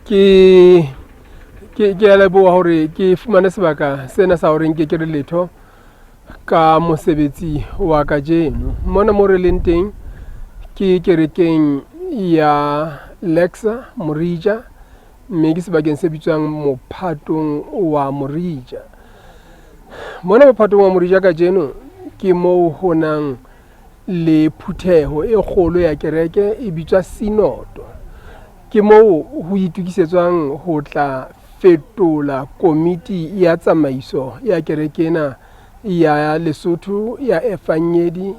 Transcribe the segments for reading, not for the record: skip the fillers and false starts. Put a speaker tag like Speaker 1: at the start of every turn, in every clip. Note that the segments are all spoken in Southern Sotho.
Speaker 1: Ke ke ke a leboha hore ke fumane sebaka sena sa hore nke ke re letho ka mosebetsi wa kajeno. Mona mo re leng teng ke kerekeng ya Lexa Morija, mme ke sebakeng se bitswang Mophatong wa Morija. Mona Mophatong wa Morija kajeno ke moo ho nang le phutheho e kgolo ya kereke e bitswa Sinoto. Ke moo ho itokisetswang ho tla fetola komiti ya tsamaiso ya kereke ena ya Lesotho ya Evangedi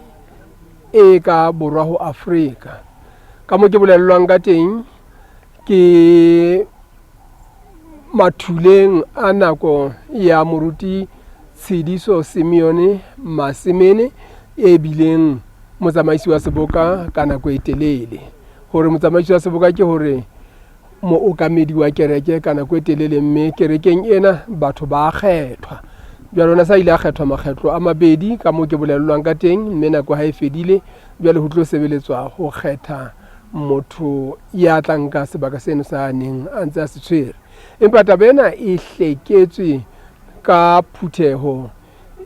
Speaker 1: e ka borwa ho Afrika. Ka mo ke bolellwang ka teng ke mathuleng a nako ya moruti Tshediso Simeone Masemene e bileng motsamaisi wa seboka ka nako e telele. Hore motsamaisi wa seboka ke hore mookamedi wa kereke ka nako e telele, mme kerekeng ena batho ba kgethwa. Jwale ona sa ile a kgethwa makgetlo a mabedi ka moo ke bolellwang ka teng, mme nako ha e fedile jwale ho tlo sebeletswa ho kgetha motho ya tla nka sebaka seno sa neng a ntse a se tshwere. Empa taba ena e hleketswe ka phutheho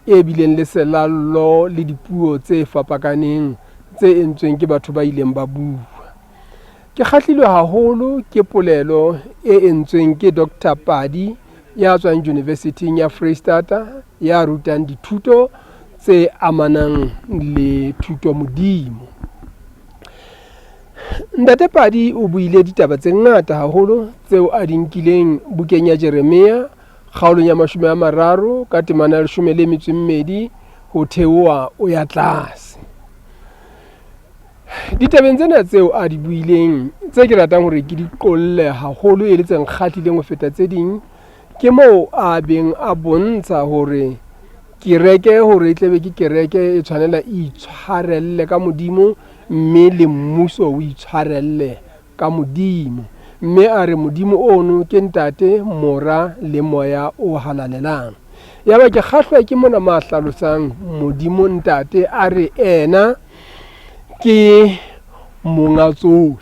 Speaker 1: e bileng le selallo le dipuo tse fapakaneng tse entsweng ke batho ba ileng ba bua. Ke kgahlilwe haholo ke polelo e entsweng ke Doctor Padi ya tswang University ya Freistata ya rutang dithuto tse amanang le thuto modimo. Ntate Padi o buile ditaba tse ngata haholo tseo a di nkileng bukeng ya Jeremia kgaolong ya 30 ka temana ya 12 ho theoha o ya tlase. Ditabeng tsena tseo a di buileng tse ke ratang hore ke di qolle haholo e le tse nkgahlileng ho feta tse ding, ke moo a beng a bontsha hore kereke hore e tlebe ke kereke e tshwanela e itshwarelle ka Modimo, mme le mmuso o itshwarelle ka Modimo. Mme a re Modimo ono ke Ntate, Mora le Moya o Halalelang. Yaba ke kgahlwa ke mona ma hlalosang Modimo Ntate a re ena ke monga tsohle,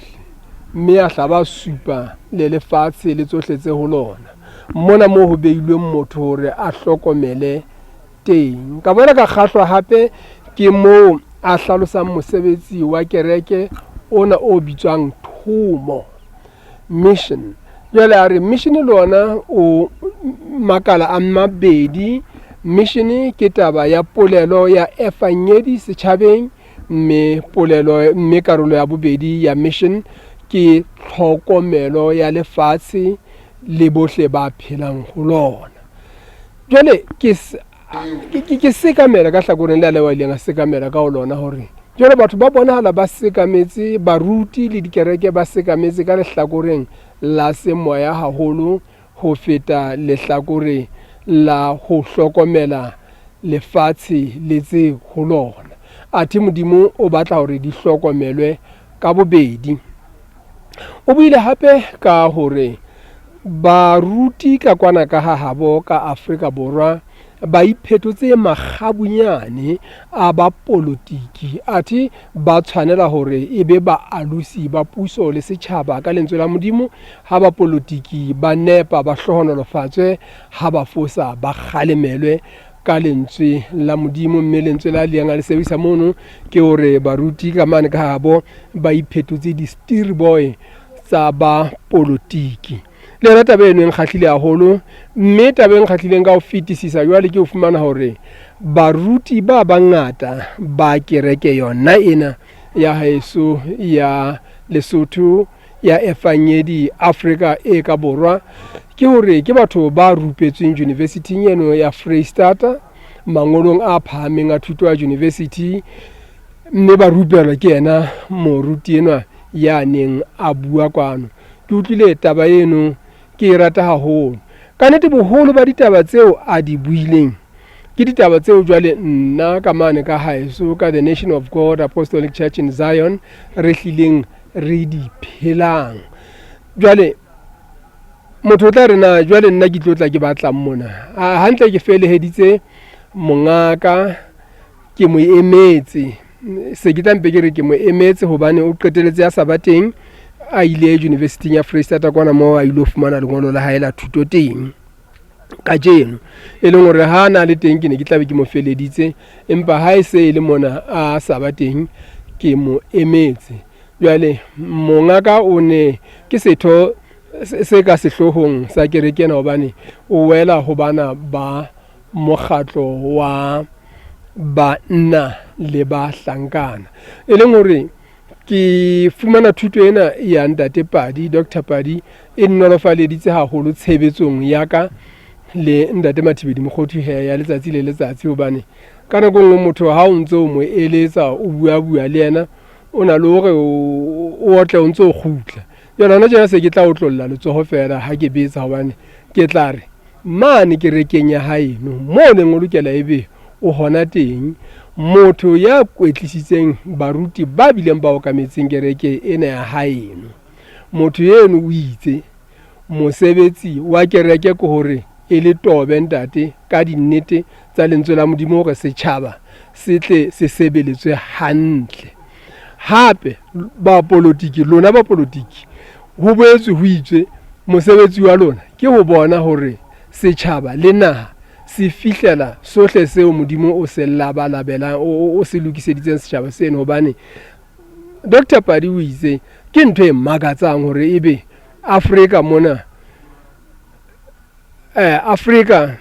Speaker 1: mme a hla ba supa le lefatshe le tsohle tse ho lona. Mona moo ho beilweng motho hore a hlokomele teng. Ka bona ka kgahlwa hape ke moo a hlalosang mosebetsi wa kereke ona o bitswang thomo, mission. Jwale a re mission le ona o makala a mabedi. Mission ke taba ya polelo ya evangedi setjhabeng, mme polelo mme karolo ya bobedi ya mission ke tlhokomelo ya lefatshe le bohle ba phelang ho lona. Jwale ke ke sekamela ka hlakoreng le le ileng a sekamela ka ho lona hore jwale batho ba bonahala ba sekametse, baruti le dikereke ba sekametse ka lehlakoreng la semoya haholo ho feta lehlakore la ho hlokomela lefatshe le tse ho lona. Athe Modimo o batla hore di hlokomelwe ka bobedi. O buile hape ka hore baruti ka kwana ka ha habo ka Afrika Borwa ba iphetotse makgabunyane a ba polotiki, athe ba tshwanela hore e be baalosi ba puso le setjhaba ka lentswe la Modimo. Ha ba polotiki ba nepa ba hlohonolofatswe, ha ba fosa ba kgalemelwe ka lentswe la Modimo. Mme lentswe la leng a le sebedisa mono ke hore baruti ka mane ka habo ba iphetotse di-steer boy tsa ba polotiki. Le yona taba eno e nkgahlile haholo, mme taba e nkgahlileng ka ho fetisisa jwale ke ho fumana hore baruti ba bangata ba kereke yona ena ya haeso ya Lesotho ya Evangedi Afrika e ka Borwa ke hore ke batho ba rupetsweng university eno ya Freistata mangolong a phahameng a thuto ya university, mme ba rupelwa ke yena moruti enwa ya neng a bua kwano. Ke utlwile taba eno ke e rata haholo. Ka nnete boholo ba ditaba tseo a di buileng ke ditaba tseo jwale nna ka mane ka haeso ka The Nation of God Apostolic Church in Zion re hlileng re di phelang. Jwale motho o tla re na jwale nna ke tlo tla ke batlang mona. Hantle ke feleheditse mongaka, ke mo emetse, se ke tla mpe ke re ke mo emetse hobane o qeteletse a sa ba teng. a ile University ya Freistata kwana moo a ilo fumana lengolo la hae la thuto teng kajeno, e leng hore ha na le teng ke ne ke tlabe ke mo feleditse, empa ha e se e le mona a sa ba teng ke mo emetse. Jwale mongaka o ne ke setho se ka sehloohong sa kereke ena, hobane o wela ho bana ba mokgatlo wa banna le bahlankana, e leng hore ke fumana thuto ena ya ntate Padi, Doctor Padi, e nnolofaleditse haholo tshebetsong ya ka le ntate Mathibedi Mokgothu he ya letsatsi le letsatsi, hobane ka nako nngwe motho ha o ntse o mo eletsa, o bua-bua le yena, o na le hore o otle o ntse o kgutla. Jwale hona tjena se ke tla otlolla letsoho feela ha ke betsa, hobane ke tla re mane kerekeng ya haeno moo neng o lokela ebe o hona teng, motho ya kwetlisitseng baruti ba bileng ba okametseng kereke ena ya haeno, motho eno o itse mosebetsi wa kereke ke hore e le tobe ntate ka dinnete tsa lentswe la Modimo hore setjhaba se tle se sebeletswe hantle. Hape bapolotiki, lona bapolotiki, ho boetswe ho itswe mosebetsi wa lona ke ho bona hore setjhaba le naha se fihlela sohle seo Modimo o se labalabelang, o se lokiseditseng setjhaba seno. Hobane Doctor Padi o itse ke ntho e makatsang hore ebe Afrika mona, Afrika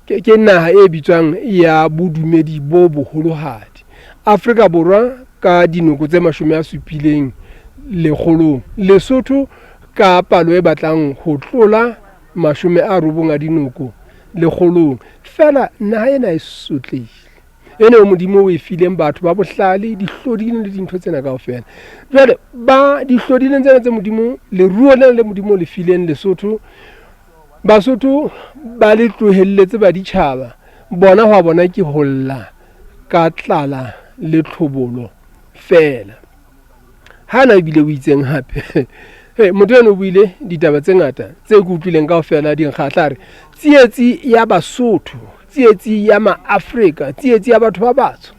Speaker 1: ke naha e bitswang ya bodumedi bo boholohadi. Afrika Borwa ka dinoko tse 70 lekgolong, Lesotho ka palo e batlang ho tlola 90 a dinoko lekgolong. Feela naha ena e sotlehile, ena eo Modimo o e fileng batho ba bohlale, dihlodileng le dintho tsena kaofela. Jwale ba dihlodileng tsena tse Modimo, leruo lena le Modimo o le fileng Lesotho, Basotho ba le tlohelletse baditjhaba, bona hwa bona ke ho lla ka tlala le tlhobolo feela. Ha na ebile o itseng hape? Hey, motho eno o buile ditaba tse ngata tse ke utlwileng kaofela di nkgahla. A re tsietsi ya Basotho, tsietsi ya Maafrika, tsietsi ya batho ba batsho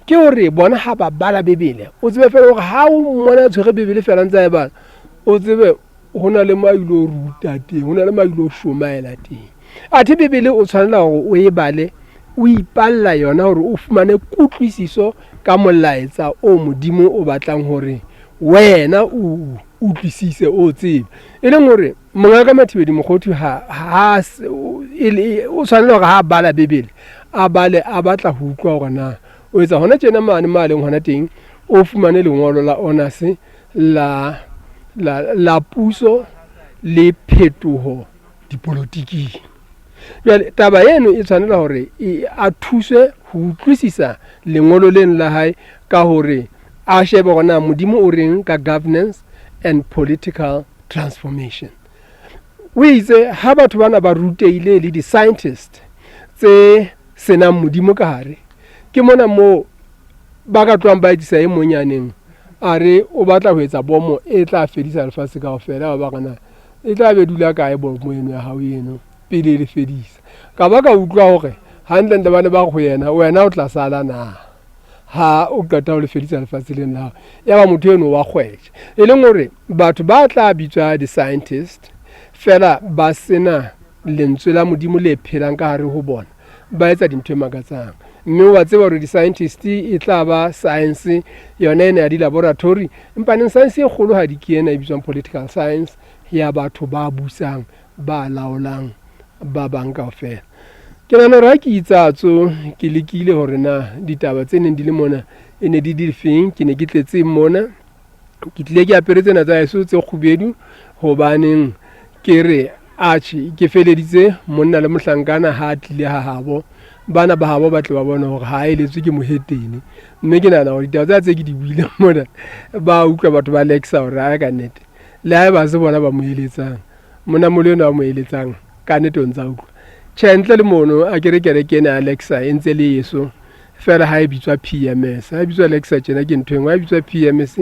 Speaker 1: ke hore bona ha ba bala Bibele, o tsebe feela hore ha o mmona a tshwere Bibele feela ntse a e bala, o tsebe ho na le mo a ilo ruta teng, ho na le mo a ilo shomaela teng. Athe Bibele o tshwanela hore o e bale, o ipalla yona hore o fumane kutlwisiso ka molaetsa o Modimo o batlang hore wena o utlwisise, o tsebe. E leng hore mongaka Mathibedi Mokgothu ha, ha, o tshwanela hore ha a bala Bibele, a bale a batla ho utlwa hore na o etsa hona tjena mane mo a leng hona teng, o fumane lengolo la honors la, la, la puso le phetoho dipolotiking. Jwale taba eno e tshwanela hore e a thuswe ho utlwisisa lengolo leno la hae ka hore a shebe hore na Modimo o reng ka governance and political transformation. O itse ha batho bana ba rutehile le di-scientist tse senang Modimo ka hare, ke mona moo ba ka tlohang ba etsisa e mong ya neng a re o batla ho etsa bomo e tla fedisa lefatshe kaofela. Ba ba re na e tla be dula kae bomo eno ya hao eno pele e le fedisa? Ka ba ka utlwa hore hantlentle ba ne ba re ho yena, wena o tla sala na ha o qeta ho le fedisa lefatshe leno la hao? Yaba motho eno wa kgwetjha. E leng hore batho ba tla bitswa di-scientist feela ba sena lentswe la Modimo le phelang ka hare ho bona, ba etsa dintho e makatsang. Mme wa tseba hore di-scientist e tla ba science yona ena ya di-laboratory, empa neng science e kgolohadi ke ena e bitswang political science ya batho ba busang, ba laolang ba bang kaofela. Ke nahana hore ha ke itsatso ke lekile hore na ditaba tse neng di le mona e ne di di feng, ke ne ke tletseng mona. Ke tlile ke apere tsena tsa heso tse kgubedu hobaneng ke re atjhe ke feleditse monna le mohlankana ha a tlile ha habo, bana ba habo ba tle ba bone hore ha a eletswe ke mohetene. Mme ke nahana hore ditaba tsena tse ke di buileng mona ba utlwa batho ba Lexa hore ae ka nnete le haeba se bona ba mo eletsang, monamolo enwa a mo eletsang ka nnete o ntsa utlwa. Tjhe, ntle le mono a ke re kereke ena ya Lexa e ntse le eso feela ha e bitswa PMS. Ha e bitswa Lexa tjena ke ntho e nngwe, ha e bitswa PMS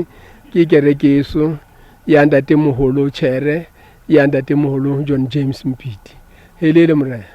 Speaker 1: ke kereke eso ya ntatemoholo Tjhere, ya ntatemoholo John James Mpiti. Helele Morena.